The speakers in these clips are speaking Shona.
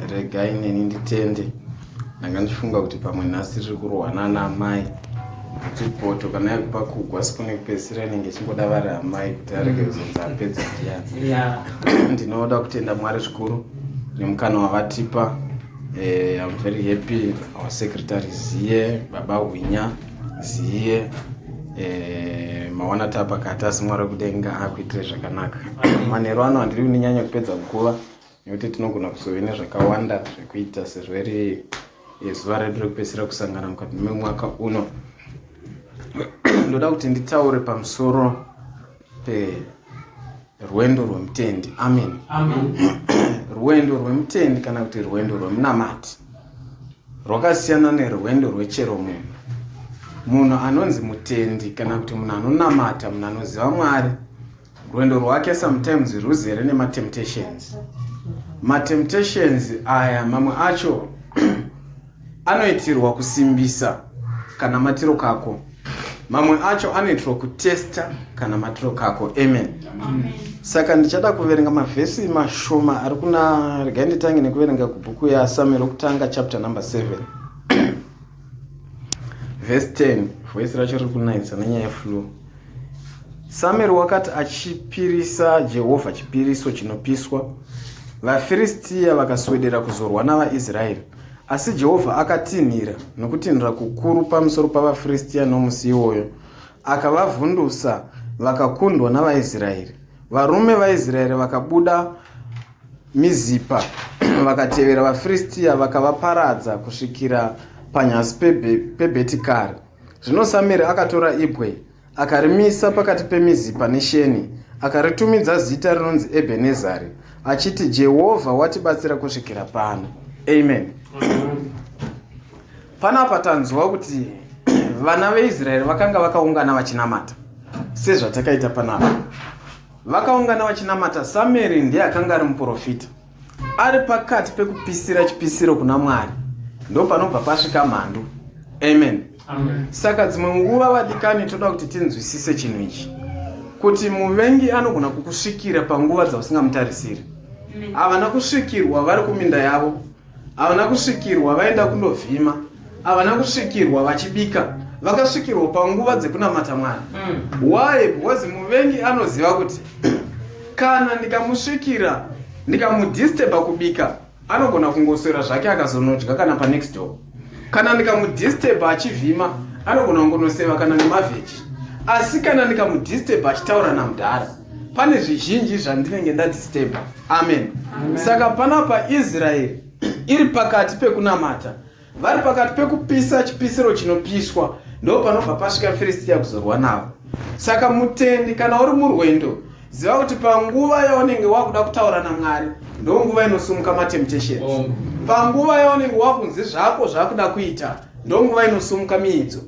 Regai neni nditende. Ndanga ndichifunga kuti pamwe nhasi tiri kurohwa nana amai. Kuti poto kana yakupa kugwa sipo nekupedzisira inenge ichingoda vari amai kuti arege kuzonzi apedza ndiyani. Ndinoda kutenda Mwari zvikuru nemukana wavatipa. I'm very happy our secretary is here, Baba Hwinya is here. Mawana tapakati asi Mwari wekudenga akuitire zvakanaka. Manheru ano handiri kundinyanya kupedza nguva nekuti tinogona kuzove nezvakawanda zvekuita sezvo iri zuva redu rekupedzisira kusangana mukati memwaka uno. Ndoda kuti nditaure pamusoro perwendo rwemutendi. Amen. Amen. Rwendo rwemutendi kana kuti rwendo rwemunamati rwakasiyana nerwendo rwechero munhu. Munhu anonzi mutendi kana kuti munhu anonamata, munhu anoziva Mwari, rwendo rwake sometimes ruzere nematemptations. Matemptations aya mamwe acho anoitirwa kusimbisa kana matiro kako, mamwe acho anoitirwa kutesta kana matiro kako. Amen. Amen. Saka ndichada kuverenga mavhesi mashoma ari kuna, regai nditange nekuverenga kubhuku yaSamuel wokutanga chapter number 7 verse 10. Voice racho riri kunaitsa nenyaya yeflu. Samuel wakati achipirisa Jehovha chipiriso chinopiswa, vaFiristia vakaswedera kuzorwa navaIsraeri. Asi Jehovha akatinhira nokutinhira kukuru pamusoro pavaFiristia nomusi iwoyo, akavavhundusa vakakundwa navaIsraeri. Varume vaIsraeri vakabuda Mizipa vakatevera vaFiristia vakavaparadza kusvikira panyasi peBhetikari. Zvino Samueri akatora ibwe akarimisa pakati peMizipa neSheni, akaritumidza zita rinonzi Ebhenezari, achiti, Jehovha watibatsira kusvikira pano. Amen. Panapa tanzwa kuti vana veIsraeri vakanga vakaungana vachinamata sezvatakaita panapa. Vakaungana vachinamata. Samueri ndiye akanga ari muprofita ari pakati pekupisira chipisiro kuna Mwari, ndo panobva pasvika mhandu. Amen. Amen. Saka dzimwe nguva vadikani toda kuti tinzwisise chinhu ichi, kuti muvengi anogona kukusvikira panguva dzausingamutarisiri. Havana kusvikirwa vari kuminda yavo, havana kusvikirwa vaenda kundovhima, havana kusvikirwa vachibika, vakasvikirwa panguva dzekunamata Mwari. Why? Because muvengi anoziva kuti kana ndikamusvikira ndikamudisturba kubika, anogona kungoswera zvake akazonodya kana panext door. Kana ndikamudisturba achivhima, anogona kungonoseva kana nemavheji. Asi kana ndikamudisturba achitaura namudhara, pane zvizhinji zvandinenge ndadisturba. Amen. Amen. Saka panapa Israeri iri pakati pekunamata, vari pakati pekupisa chipisiro chinopiswa, ndo panobva pasvika Firistia kuzorwa navo. Saka mutendi, kana uri murwendo, ziva kuti panguva yaunenge wakuda kutaura naMwari ndo nguva inosumuka matemptations. Panguva yaunenge wakunzi zvako zvakuda kuita, ndo nguva inosumuka miidzo.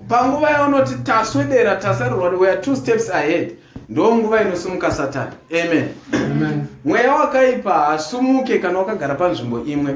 Panguva yaunoti taswedera, tasarirwa, we are 2 steps ahead, ndo nguva inosumuka Satani. Amen. Amen. Mweya wakaipa hasumuke kana wakagara panzvimbo imwe.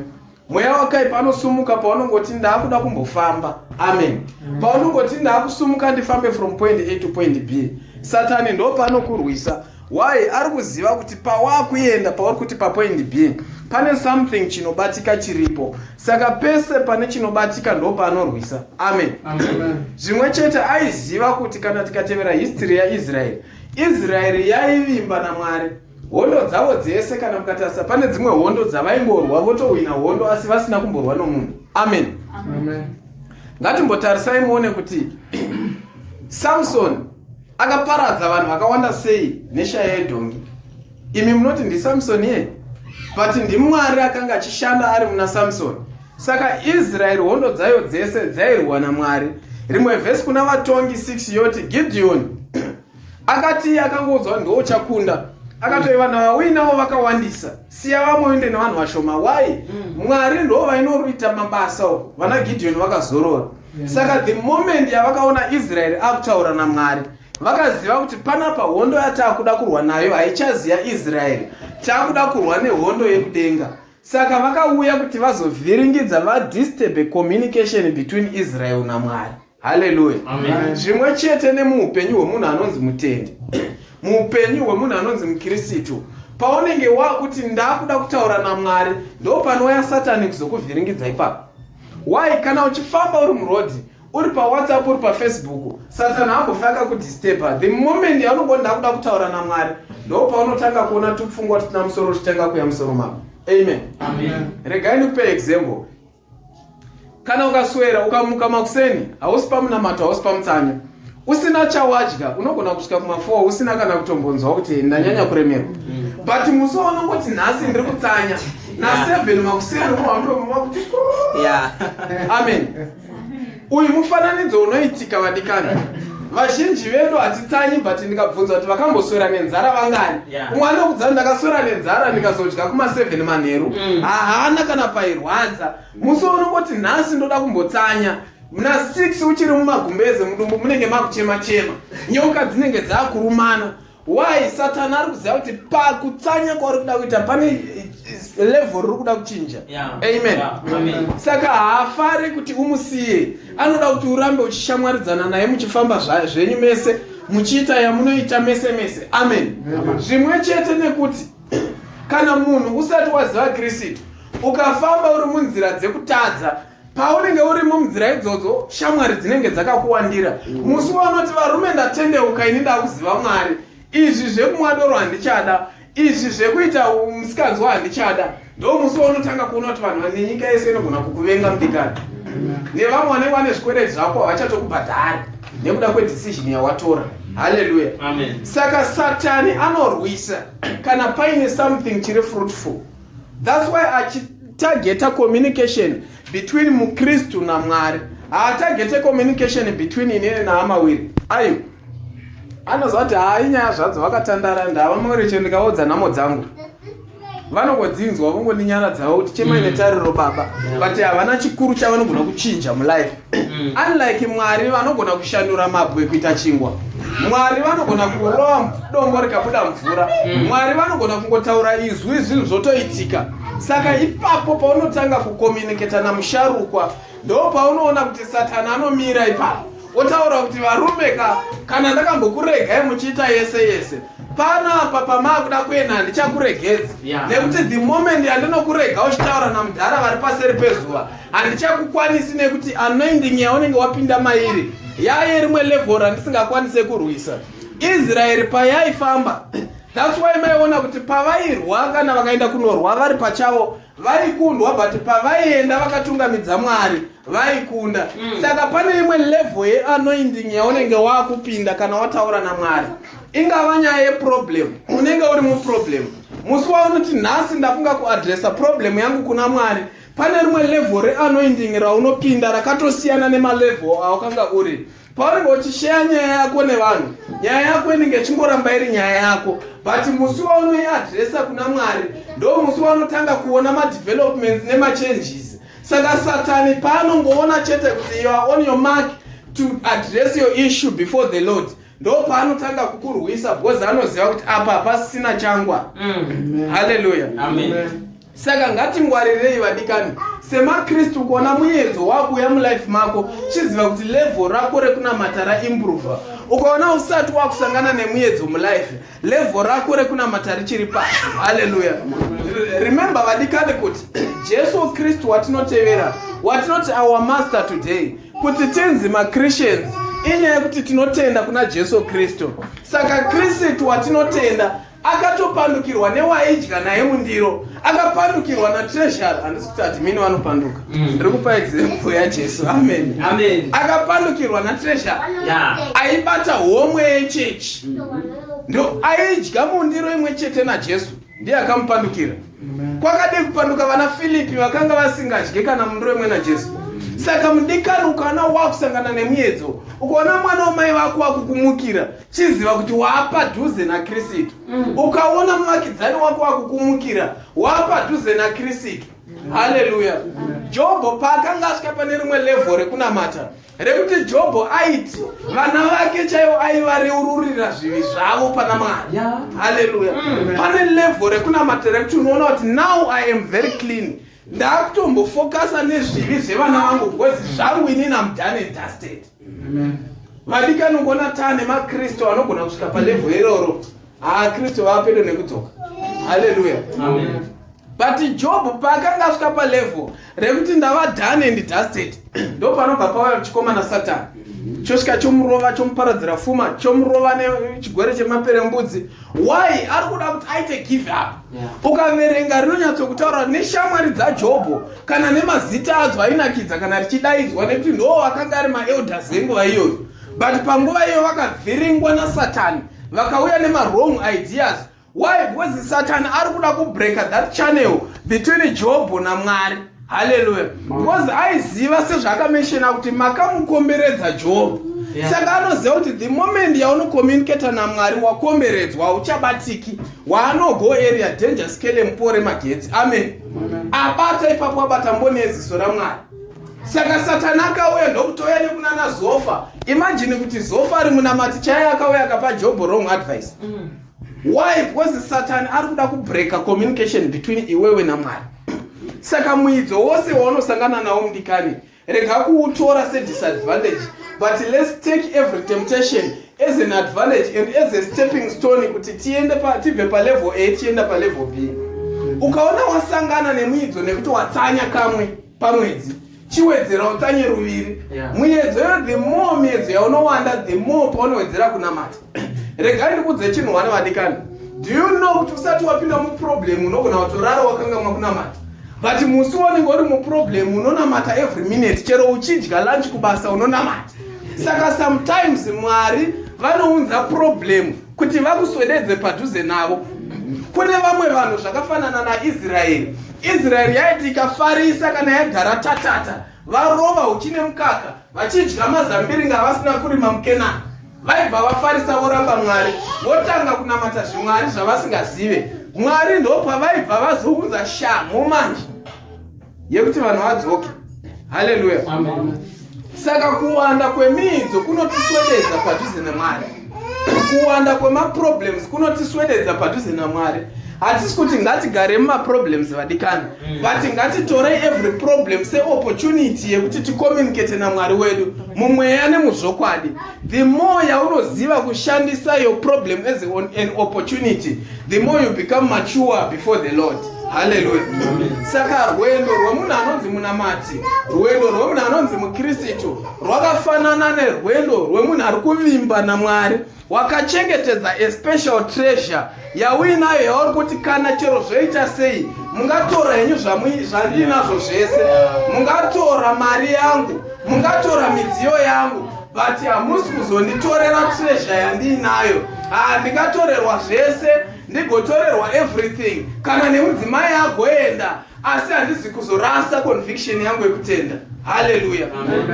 Mweya wakaipa anosumuka paunongoti ndaakuda kumbofamba. Amen. Paunongoti ndaakusumuka ndifambe from point A to point B, Satani ndo paanokurwisa. Why? Ari kuziva kuti pawakuenda, pauri kuti papoint B, pane something chinobatika chiripo. Saka pese pane chinobatika ndo paanorwisa. Amen. Amen. Zvimwe chete aiziva kuti kana tikatevera history yaIsraeri, Israeri yaivimba naMwari. Hondo dzavo dzese kana mukatarisa pane dzimwe hondo dzavaingorwa votohwina hondo asi vasina kumborwa nomunhu. Amen. Amen. Ngatimbotarisai muone kuti Samson akaparadza vanhu vakawanda sei neshaya yedhongi. Imi munoti ndiSamson iye, but ndiMwari akanga achishanda ari muna Samson. Saka Israeri hondo dzayo dzese dzairwa naMwari. Rimwe vhesi kuna Vatongi 6 yoti Gideon akati akangoudzwa ndiwo uchakunda, akatoi vanhu vauinavo vakawandisa, siya vamwe uende nevanhu vashoma. Why? Mwari ndo vainoita mabasa uko, vana Gideon vakazorora. Saka the moment yavakaona Israeri akutaura naMwari, vakaziva kuti panapa hondo yataakuda kurwa nayo haichaziya Israeri, taakuda kurwa nehondo yekudenga. Saka vakauya kuti vazovhiringidza, vadisturbe communication between Israel naMwari. Haleluya. Amen. Zvimwe chete nemuupenyu hwemunhu anonzi mutendi, muupenyu hwemunhu anonzi mukristu. Paunenge wakuti ndakuda kutaura naMwari, ndo panouya Satani kuzokuvhiringidza ipapo. Why? Kana uchifamba uri murodhi, uri paWhatsApp, uri paFacebook, Satani haambofi akakudisturba. The moment yaunongoti ndakuda kutaura naMwari, ndo paunotanga kuona tupfungwa tusina musoro tuchitanga kuya musoro mako. Amen. Amen. Regai ndikupe example. Kana ukaswera ukamuka makuseni, hausi pamunamato, hausi pamutsanyo, usina chawadya, unogona kusvika kuma4 usina kana kutombonzwa kuti ndanyanya kuremerwa. But musi waunongoti nhasi ndiri kutsanya, na7 makuseni unohamba kuti Amen. Uyu mufananidzo unoitika, vadikani. Vazhinji vedu hatitsanyi, but ndikabvunza kuti vakamboswera nenzara vangani, umwe anokudza, "Ndakaswera nenzara ndikazodya kuma7 manheru." Haana kana pairwadza. Musi unongoti nhasi ndoda kumbotsanya, muna 6 uchiri mumagumbeze, mudumbu munenge makuchema chema, nyoka dzinenge dzakurumana. Why? Satani ari kuziva kuti pakutsanya kwauri kuda kuita pane level riri kuda kuchinja. Amen. Amen. Saka haafari kuti umusiye. Anoda kuti urambe uchishamwaridzana naye, muchifamba zvenyu mese, muchiita yamunoita mese mese. Amen. Zvimwe chete nekuti kana munhu usati waziva Kristu, ukafamba uri munzira dzekutadza, paunenge urimo munzira idzodzo, shamwari dzinenge dzakakuwandira. Musi waunoti, "Varume, ndatendeuka ini, ndakuziva Mwari, izvi zvekumwa doro handichada, izvi zvekuita musikanzwa handichada," ndo musi waunotanga kuona kuti vanhu vane nyika yese inogona kukuvenga, mudikani. Nevamwe vanenge vane zvikwereti zvako havachatokubhadhari nekuda kwedecision yawatora. Haleluya. Amen. Saka Satani anorwisa kana paine something chiri fruitful. That's why achitargeta communication between mukristu naMwari. Haatargete communication between inini naamawiri ayo. Anoziva kuti hai, nyaya zvadzo vakatandara, ndava mawiri, chero ndikaodza nhamo dzangu vanongodzinzwa, vongondinyaradzavo kuti chemai netariro baba, but havana chikuru chavanogona kuchinja mulife, unlike Mwari vanogona kushandura mabwe kuita chingwa. Mwari vanogona kurova dombo rikabuda mvura. Mwari vanogona kungotaura izwi, zvinhu zvotoitika. Saka ipapo paunotanga kucommunicata namusharukwa, ndo paunoona kuti Satani anomira ipapo, otaura kuti, "Varume ka, kana ndakambokuregai muchiita yese yese, panapa pamaakuda kuenda handichakuregedzi." Nekuti the moment yandinokurega uchitaura namudhara vari paseri pezuva, handichakukwanisi, nekuti anointing yaunenge wapinda mairi yaye rimwe level randisingakwanise kurwisa. Israeri payaifamba, that's why maiona kuti pavairwa, kana vakaenda kunorwa vari pachavo vaikundwa, but pavaienda vakatungamidza Mwari vaikunda. Saka pane imwe level yeanointing yaunenge waakupinda kana wataura naMwari. Ingava nyaya yeproblem, unenge uri muproblem, musi waunoti nhasi ndafunga kuaddressa problem yangu kuna Mwari, pane rimwe level reanointing raunopinda rakatosiyana nemalevel awakanga uri. Paunenge uchisheya nyaya yako nevanhu, nyaya yako inenge ichingoramba iri nyaya yako, but musi waunoiaddressa kuna Mwari, ndo musi waunotanga kuona madevelopments nemachanges. Saka Satani paanongoona chete kuti you are on your mark to address your issue before the Lord, ndo paanotanga kukurwisa, because anoziva kuti apa hapasisina changwa. Haleluya. Amen. Saka ngatingwarirei, vadikani, semakristu. Kuona muedzo wakuuya mulife mako, chiziva kuti level rako rekunamata raimprova. Ukaona usati wakusangana nemuedzo mulife, level rako rekunamata richiri pasi. Haleluya. Remember, vadikani, kuti Jesu Kristu watinotevera, watinoti our master today, kuti tinzi maChristians inyaya yekuti tinotenda kuna Jesu Kristu. Saka Kristu watinotenda akatopandukirwa newaidya naye mundiro, akapandukirwa natreasurer. Handisi kuti admin vanopanduka, ndiri kupa example yaJesu. Amen. Amen. Akapandukirwa natreasurer aibata homwe yechechi, ndo aidya mundiro imwe chete naJesu, ndiye akamupandukira. Kwakadii kupanduka vana Filipi vakanga vasingadye kana mundiro imwe naJesu? Saka mudikani, ukaona wakusangana nemuedzo, ukaona mwana wamai vako wakukumukira, chiziva kuti waapadhuze naKristu. Ukaona muvakidzani wako wakukumukira, waapadhuze naKristu. Haleluya. Jobho paakanga asvika pane rimwe level rekunamata, rekuti Jobho aiti vana vake chaivo aivareururira zvivi zvavo pana Mwari. Haleluya. Pane level rekunamata rekuti unoona kuti now I am very clean, ndakutombofokasa nezvivi zvevana vangu, because zvangu inini am done and dusted. Vadikani, kuona taane makristu anogona kusvika palevel iroro, haa, Kristu vava pedo nekudzoka. Haleluya. But Job paakanga asvika palevel rekuti ndava done and dusted, ndo panobva pauya chikomana Satani, chosvika chomurova, chomuparadzira fuma, chomurova nechigwere chemaperembudzi. Why? Ari kuda kuti aite give up. Ukaverenga rinonyatsokutaura neshamwari dzaJobho kana nemazita adzo ainakidza kana richidaidzwa, nekuti ndo akanga ari maelders enguva iyoyo. But panguva iyo vakavhiringwa naSatani, vakauya nemawrong ideas. Why? Because Satani ari kuda kubreaka that channel between Jobho naMwari. Haleluya. Because aiziva, sezvaakamentiona kuti makamukomberedza Jobho. Saka anoziva kuti the moment yaunocommunicata naMwari, wakomberedzwa, hauchabatiki, waanogo area, danger scale, mupore magetsi. Amen. Abata ipapo, abata mboni yeziso raMwari. Saka Satani akauya ndokutouya nekunana Zofa. Imagine kuti Zofa ari munamati chaiye, akauya akapa Jobho wrong advice. Why? Because Satani ari kuda kubreaka communication between iwewe naMwari. Saka muidzo wose waunosangana nawo, mudikani, rega kuutora sedisadvantage, but let's take every temptation as an advantage and as a stepping stone kuti tiende tibve palevel A tienda palevel B. Ukaona wasangana nemuidzo nekuti watsanya kamwe pamwedzi, chiwedzera utsanye ruviri. Muedzo yo, the more miedzo yaunowanda, the more paunowedzera kunamata. Regai ndikudze chinhu wana, vadikani. Do you know kuti usati wapinda muproblem unogona kutorara wakangamwa kunamata, but musi waunenge uri muproblem unonamata every minute, chero uchidya lunch kubasa unonamata? Saka sometimes Mwari vanounza problem kuti vakuswededze padhuze navo. Kune vamwe vanhu zvakafanana naIsraeri. Israeri yaiti ikafarisa kana yagara tatata, varova uchine mukaka, vachidya mazambiringa vasina kurima muKenani, vaibva vafarisa, voramba Mwari, votanga kunamata zvimwari zvavasingazive. Mwari ndopavaibva vazounza shamhu manje yekuti vanhu vadzoke. Haleluya. Saka kuwanda kwemiidzo kunotiswededza padhuze neMwari. Kuwanda kwemaproblems kunotiswededza padhuze naMwari. Hatisi kuti ngatigare mumaproblems, vadikani, but ngatitorei every problem seopportunity yekuti ticommunicate naMwari wedu mumweya nemuzvokwadi. The more yaunoziva kushandisa your problem as an opportunity, the more you become mature before the Lord. Haleluya. Saka rwendo rwemunhu anonzi munamati, rwendo rwemunhu anonzi mukristu, rwakafanana nerwendo rwemunhu ari kuvimba naMwari, wakachengetedza a special treasure yauinayo, yauri kuti kana chero zvoita sei, mungatora henyu zvandinazvo zvese, mungatora mari yangu, mungatora midziyo yangu, but hamusi kuzonditorera treasure yandiinayo. Ndingatorerwa zvese, ndigotorerwa everything, kana nemudzimai agoenda, asi handizi kuzorasa conviction yangu yekutenda. Haleluya.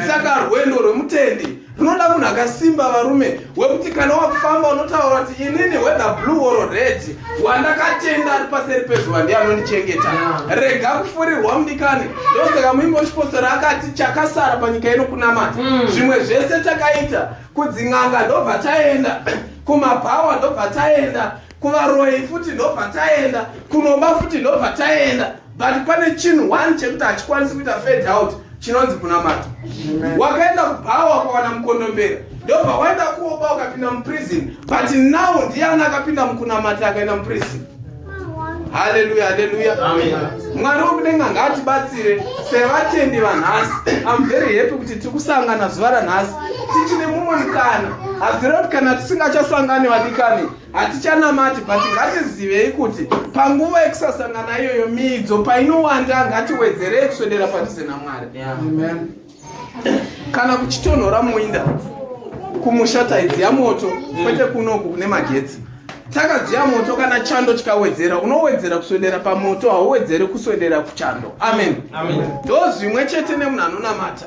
Saka rwendo rwemutendi runoda munhu akasimba, varume, wekuti kana wakufamba unotaura kuti inini, whether blue or red, wandakatenda ari paseri pezuva ndiye anondichengeta. Rega kufurirwa, mudikani. Ndosaka muimbo wechipostori akati chakasara panyika ino kunamata. Zvimwe zvese takaita, kudzin'anga ndobva taenda, kumabhawa ndobva taenda, kuvaroyi futi ndobva taenda, kunoba futi ndobva taenda, but pane chinhu one chekuti hachikwanisi kuita fade out, chinonzi kunamata. Wakaenda kubhawa ukawana mukondombera, ndobva waenda kuoba ukapinda muprison, but now ndiani akapinda mukunamata akaenda muprison? Haleluya, haleluya. Mwari wekudenga ngaatibatsire sevatendi vanhasi. Am very happy kuti tiri kusangana zuva ranhasi, tichine mumwe mukana. Hazvireva kuti kana tisingachasangani, vadikani, hatichanamati, but ngatizivei kuti panguva yekusasangana iyoyo, midzo painowanda, ngatiwedzerei kuswedera padhuze naMwari. Kana kuchitonhora muinda kumusha, taidziya moto, kwete kunoku kune magetsi. Takadziya moto, kana chando chikawedzera, unowedzera kuswedera pamoto, hauwedzeri kuswedera kuchando. Amen. Ndo zvimwe chete nemunhu anonamata.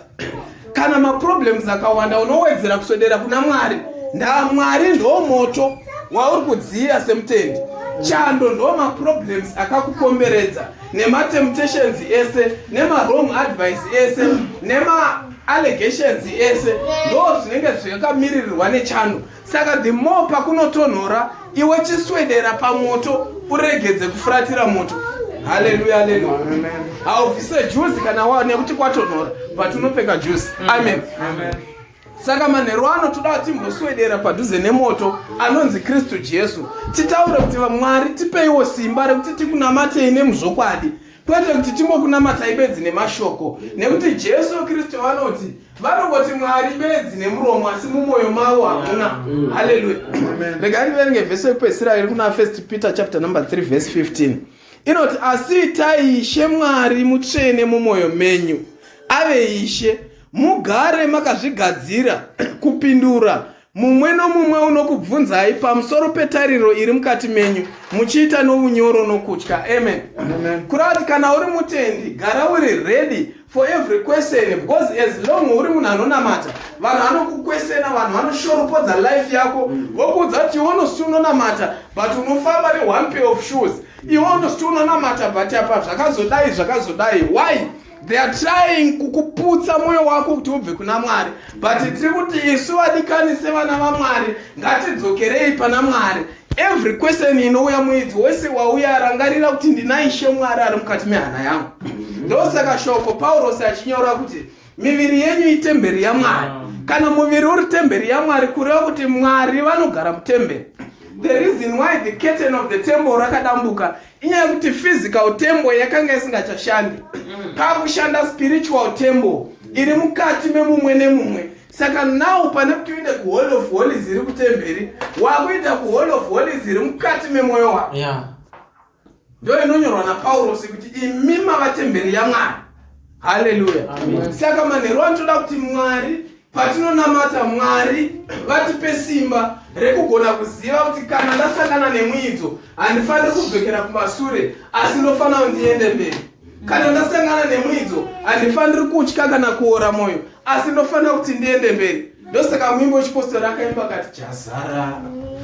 Kana maproblems akawanda, unowedzera kuswedera kuna Mwari. NdaMwari ndo moto wauri kudziya semutendi. Chando ndo maproblems akakukomberedza, nematemptations ese, nemawrong advice ese, nemaallegations ese, ndo zvinenge zvakamiririrwa nechando. Saka the more pakunotonhora, iwe chiswedera pamoto, uregedze kufuratira moto. Haleluya, haleluya. Haubvise juzi kana nekuti kwatonhora, but unopfeka juzi. Amen. Saka manheru ano toda kuti timboswedera padhuze nemoto anonzi Kristu Jesu, titaure kuti Mwari tipeiwo simba rekuti tikunamatei nemuzvokwadi, kwete kuti tingokunamatai bedzi nemashoko, nekuti Jesu Kristu vanoti vanongoti Mwari bedzi nemuromo asi mumwoyo mavo hamuna. Haleluya. Regai ndiverenge vhesi yekupedzisira iri kuna 1 Peter chapter number 3 verse 15 inoti, asi itai Ishe Mwari mutsvene mumwoyo menyu, ave Ishe, mugare makazvigadzira kupindura mumwe nomumwe unokubvunzai pamusoro petariro iri mukati menyu, muchiita nounyoro nokutya. Amen. Kureva kuti kana uri mutendi, gara uri ready for every question, because as long uri munhu anonamata, vanhu vanokukwesena, vanhu vanoshoropodza life yako, vokuudza kuti iwe unozviti unonamata but unofamba ne-one pair of shoes, iwe unozviti unonamata but apa zvakazodai zvakazodai. Why they are trying kukuputsa mwoyo wako kuti ubve kuna Mwari? But tiri kuti isu vadikani sevana vaMwari, ngatidzokerei pana Mwari. Every question inouya, muidzi wese wauya, rangarira kuti ndina Ishe Mwari ari mukati mehana yangu. Ndosaka shoko Paurosi achinyora kuti miviri yenyu itemberi yaMwari. Kana muviri uri temberi yaMwari, kureva kuti Mwari vanogara mutemberi. The reason why the curtain of the temple rakadambuka inyaya yekuti physical temple yakanga isingachashandi, pakushanda spiritual temple iri mukati memumwe nemumwe. Saka now pane kuti uende kuHoly of Holies iri kutemberi, wakuita kuHoly of Holies iri mukati memwoyo wako. Ndo inonyorwa naPaurosi kuti imi mava temberi yaMwari. Haleluya. Saka manheru anotoda kuti Mwari, patinonamata, Mwari vatipe simba rekugona kuziva kuti kana ndasangana nemuidzo, handifaniri kudzokera kumasure, asi ndofanira kuti ndiende mberi. Kana ndasangana nemuidzo, handifaniri kutya kana kuora mwoyo, asi ndofanira kuti ndiende mberi. Ndosaka muimbo wechipostori akaimba akati, "Chazara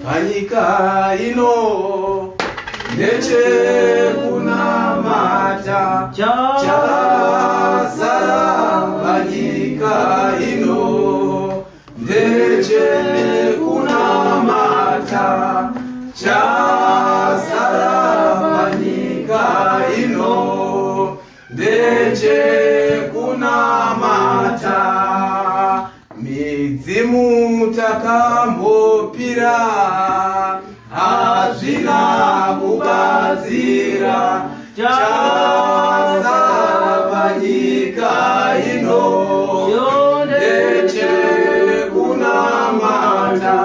panyika ino ndechekunamata, chazara panyika ino ndechekunamata, chazara panyika ino ndechekunamata. Midzimu takambopira, hazvina kubatsira. Chazara panyika ino ndechekunamata,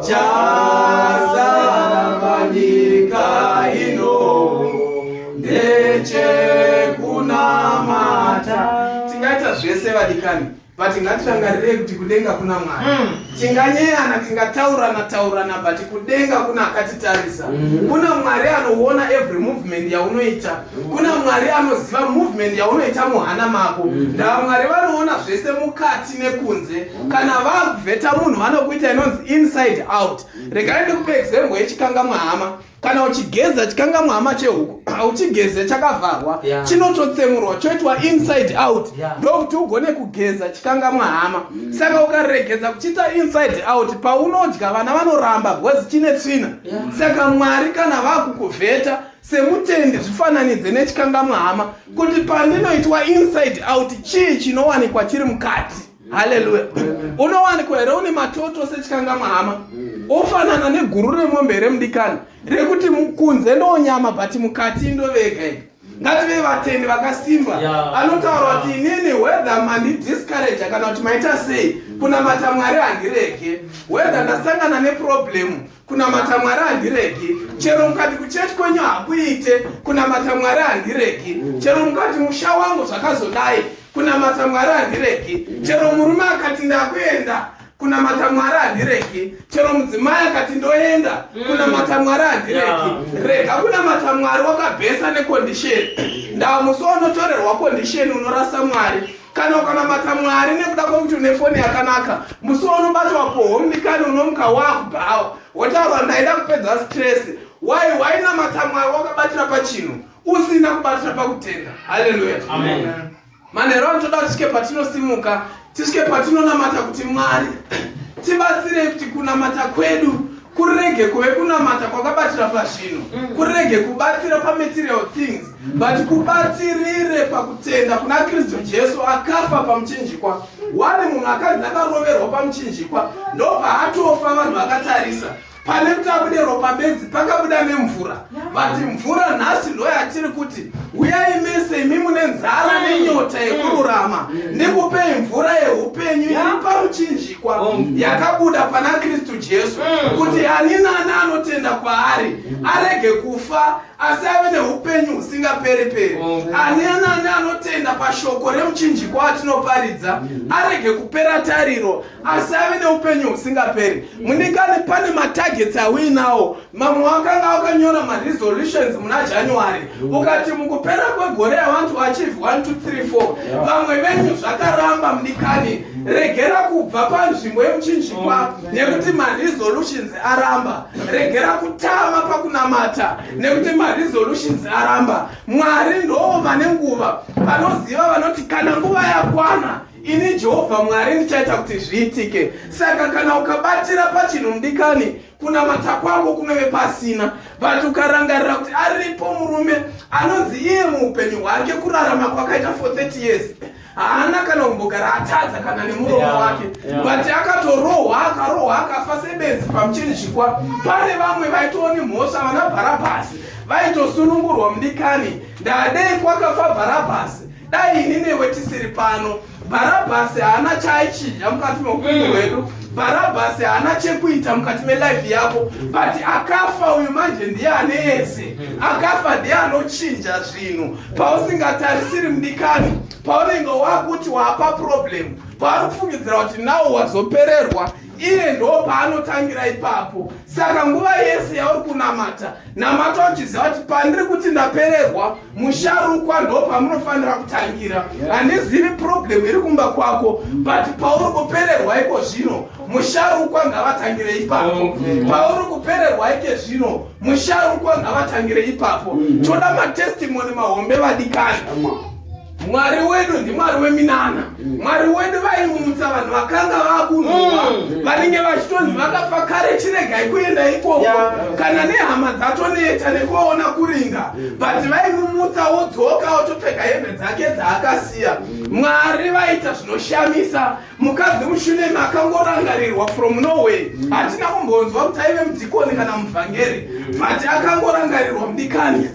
chazara panyika ino ndechekunamata." Tingaita zvese vadikani, but ngatirangarirei kuti kudenga kuna Mwari. Tinganyeyana, tingataurana taurana, but kudenga kuna akatitarisa, kuna Mwari anoona every movement yaunoita, kuna Mwari anoziva movement yaunoita muhana mako. Ndaa Mwari vanoona zvese mukati nekunze. Kana vakuvheta munhu, vanokuita inonzi inside out. Regai ndikupe example yechikangamwahama. Kana uchigeza chikangamwahama chehuku, hauchigeze chakavharwa. Chinototsemurwa choitwa inside out, ndokuti ugone kugeza chikangamwahama. Saka ukaregedza kuchiita inside out, paunodya vana vanoramba because chine tsvina. Saka Mwari kana vakukuvheta semutendi, zvifananidze nechikangamwahama kuti pandinoitwa inside out, chii chinowanikwa chiri mukati? Haleluya. Unowanikwa here une matoto sechikangamwahama, ofanana neguru remombe remudikani rekuti kunze ndonyama but mukati indovega ega? Ngative vatendi vakasimba anotaura kuti inini, whether mandidiscourage kana kuti maita sei, kunamata Mwari handirege. Whether ndasangana neproblem, kunamata Mwari handiregi. Chero mukati kuchechi kwenyu hakuite, kunamata Mwari handiregi. Chero mukati musha wangu zvakazodai, kunamata Mwari handiregi. Chero murume akati ndakuenda, kunamata Mwari handiregi. Chero mudzimai akati ndoenda, kunamata Mwari handiregi. Rega kunamata Mwari wakabhesa necondition. Ndamusi waunotorerwa condition, unorasa Mwari. Kana ukanamata Mwari nekuda kwekuti une foni yakanaka, musi waunobatwa poho mudikani, unomuka wakubhawa, wotaurwa, "Ndaida kupedza stress." Wai wainamata Mwari wakabatira pachinhu usina kubatira pakutenda. Haleluya. Amen. Manheru anotoda kuti tisvike patinosimuka, tisvike patinonamata kuti Mwari tibatsirei kuti kunamata kwedu kurege kuve kunamata kwakabatira pazvinhu, kurege kubatsira pamaterial things, but kubatsirire paku pakutenda kuna Kristu Jesu akafa pamuchinjikwa. Wani munhu akanzi akaroverwa pamuchinjikwa ndobva atofa vanhu vakatarisa. Pane kuti abude ropa bedzi pakabuda nemvura. But mvura nhasi ndoyatiri kuti uyai mese imi mune nzara nenyota yekururama ndikupei mvura yeupenyu iri pamuchinjikwa yakabuda pana Kristu Jesu kuti ani nani anotenda kwaari arege kufa asi ave neupenyu husingaperi-peri. Ani nani anotenda pashoko remuchinjikwa atinoparidza arege kupera tariro asi ave neupenyu husingaperi. Mundikani, pane matargets auinawo. Mamwe wakanga wakanyora maresolutions muna January, ukati mukupera kwegore I want to achieve 1 2 3 4. Vamwe venyu zvakaramba. Mudikani, regera kubva panzvimbo yemuchinjikwa nekuti maresolutions aramba. Regera kutama pakunamata nekuti maresolutions aramba. Mwari ndo vane nguva, vanoziva, vanoti kana nguva yakwana, ini Jehovha Mwari ndichaita kuti zviitike. Saka kana ukabatira pachinhu, mudikani, kunamata kwako kunove pasina. But ukarangarira kuti aripo murume anonzi iye muupenyu hwake, kurarama kwakaita for 30 years, haana kana kumbogara atadza kana nemuromo wake, but akatorohwa, akarohwa, akafa sebenzi pamuchinjikwa. Pane vamwe vaitooni mhosva, vana Bharabhasi vaitosunungurwa. Mudikani, ndadei kwakafa Bharabhasi, dai ini newe tisiri pano. Bharabhasi haana chaaichinja mukati meupenyu hwedu. Bharabhasi haana chekuita mukati melife yako, but akafa uyu manje ndiye ane yese. Akafa ndiye anochinja zvinhu pausingatarisiri. Mudikani, paunenge wakuti wapa problem, paari kufungidzira kuti nawo wazopererwa, iye ndo paanotangira ipapo. Saka nguva yese yauri kunamata, namata uchiziva kuti pandiri kuti ndapererwa, musharukwa ndo pamunofanira kutangira. Handizivi problem iri kumba kwako, but pauri kupererwa iko zvino, musharukwa ngavatangire ipapo. Pauri kupererwa ike zvino, musharukwa ngavatangire ipapo. Toda matestimony mahombe, vadikani. Mwari wedu ndiMwari weminana. Mwari wedu vaimutsa vanhu vakanga vakunhuhwa, vanenge vachitonzi vakafa kare, chiregai kuenda ikoko, kana nehama dzatoneta nekuvaona kuringa, but vaimumutsa wodzoka wotopfeka hembe dzake dzaakasiya. Mwari vaita zvinoshamisa. Mukadzi muShunemi akangorangarirwa from nowhere. Hatina kumbonzwa kuti aive mudhikoni kana muvhangeri, but akangorangarirwa. Mudikani,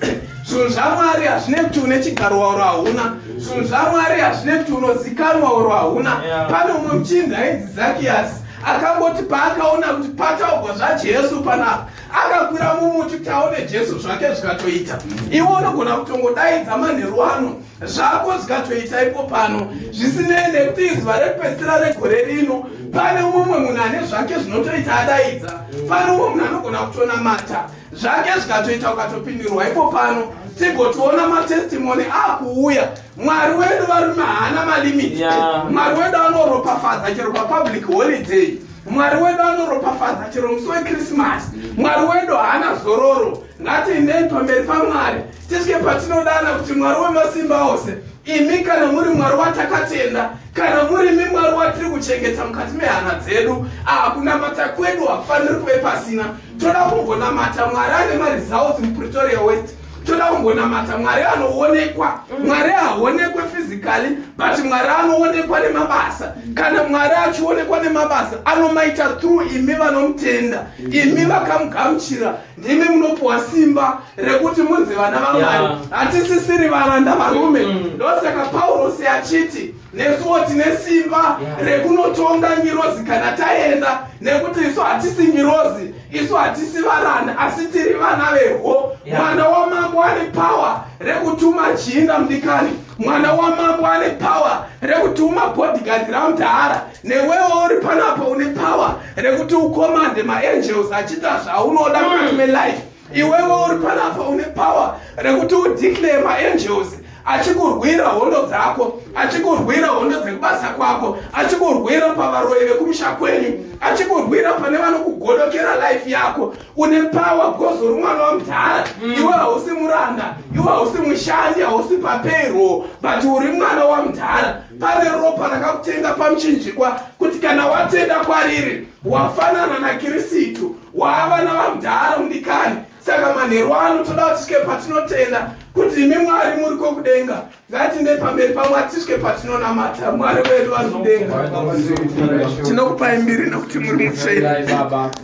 zvinhu zvaMwari hazvine kuti une chigaro wauro hauna. Zvinhu zvaMwari hazvine kuti unozikanwa uro hauna. Pane umwe muchinda ainzi Zakiyasi, akangoti paakaona kuti pataugwa zvaJesu panapa, akakwira mumuti kuti aone Jesu, zvake zvikatoita. Iwe unogona kutongodaidza manheru ano, zvako zvikatoita ipo pano, zvisinei nekuti izuva rekupedzisira regore rino. Pane mumwe munhu ane zvake zvinotoita adaidza. Pane umwe munhu anogona kutonamata, zvake zvikatoita, ukatopindirwa ipo pano, tigotiona matestimony akuuya. Mwari wedu, varume, haana malimits. Mwari wedu anoropafadza chero papublic holiday. Mwari wedu anoropafadza chero musi weChristmas. Mwari wedu haana zororo. Ngatiendei pamberi paMwari, tisvike patinodana kuti Mwari wemasimba ose, imi kana muri Mwari watakatenda, kana murimi Mwari watiri kuchengeta mukati mehana dzedu, kunamata kwedu hakufaniri kuve pasina. Toda kumbonamata Mwari ane maresults muPretoria West. Toda kumbonamata Mwari anoonekwa. Mwari haonekwe physically, but Mwari anoonekwa nemabasa. Kana Mwari achionekwa nemabasa, anomaita through imi vanomutenda, imi vakamugamuchira. Ndimi munopiwa simba rekuti munzi vana vaMwari. Hatisisiri varanda, varume. Ndosaka Paurosi achiti nesuwo tine simba rekunotonga ngirozi kana taenda, nekuti isu hatisi ngirozi, isu hatisi varanda, asi tiri vana vehwo. Mwana wamambo ane power rekutuma jinda. Mudikani, mwana wamambo ane power rekutuma bodyguard ramudhara. Newewo uri panapa une power rekuti ucommande maangels achiita zvaunoda mukati melife. Iwewe uri panapa une power rekuti udeclare maangels achikurwira hondo dzako, achikurwira hondo dzekubasa kwako, achikurwira pavaroi vekumusha kwenyu, achikurwira pane vanokugodokera life yako. Une power because uri mwana wamudhara. Iwe hausi muranda, iwe hausi mushandi, hausi papayroll, but uri mwana wamudhara. Pane ropa rakakutenga pamuchinjikwa, kuti kana watenda kwariri, wafanana naKirisitu, waava navamudhara. Mudikani. Saka manheru ano toda kuti tisvike patinotenda kuti imi Mwari muriko kudenga. Ngatinde pamberi paMwari tisvike patinonamata Mwari wedu vari kudenga. Tinokupai mbiri nekuti muri mutsvene.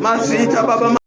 Mazviita Baba.